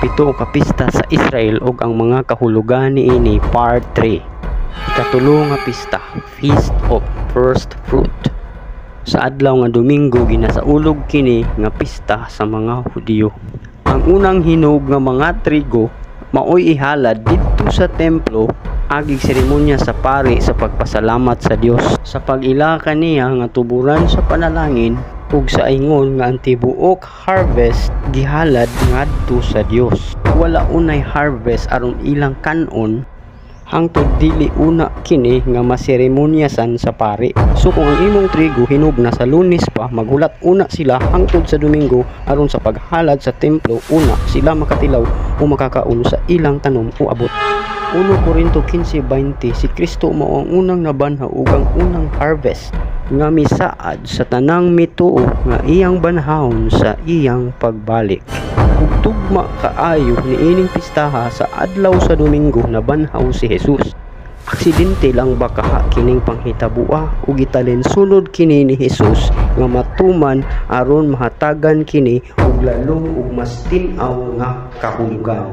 Pito ka pista sa Israel ug ang mga kahulugan niini, Part 3. Ikatulo nga pista, Feast of First Fruit. Sa adlaw nga Domingo ginasaulog kini nga pista sa mga Hudiyo. Ang unang hinog nga mga trigo maoy ihalad didto sa templo agig seremonya sa pari sa pagpasalamat sa Dios sa pag-ila kaniya nga tuboran sa panalangin ug sa ingon nga ang tibuok harvest gihalad ngadto sa Dios. Wala unay harvest aron ilang kan-on hangtod dili una kini nga maseremonyasan sa pari. So kung ang imong trigo hinog na sa Lunes pa, maghulat una sila hangtod sa Domingo aron sa paghalad sa templo, una sila makatilaw o makakaon sa ilang tanom o abot. 1 Korinto 15:20. Si Kristo mao ang unang nabanhaw ug ang unang harvest nga misaad sa tanang mituo nga iyang banhawon sa iyang pagbalik. Ug tugma kaayo niining pistaha, sa adlaw sa Domingo nabanhaw si Jesus. Aksidente lang ba kaha kining panghitaboa o gitalinsunod kini ni Jesus nga matuman aron mahatagan kini og lalom ug mas tin-aw nga kahulugan?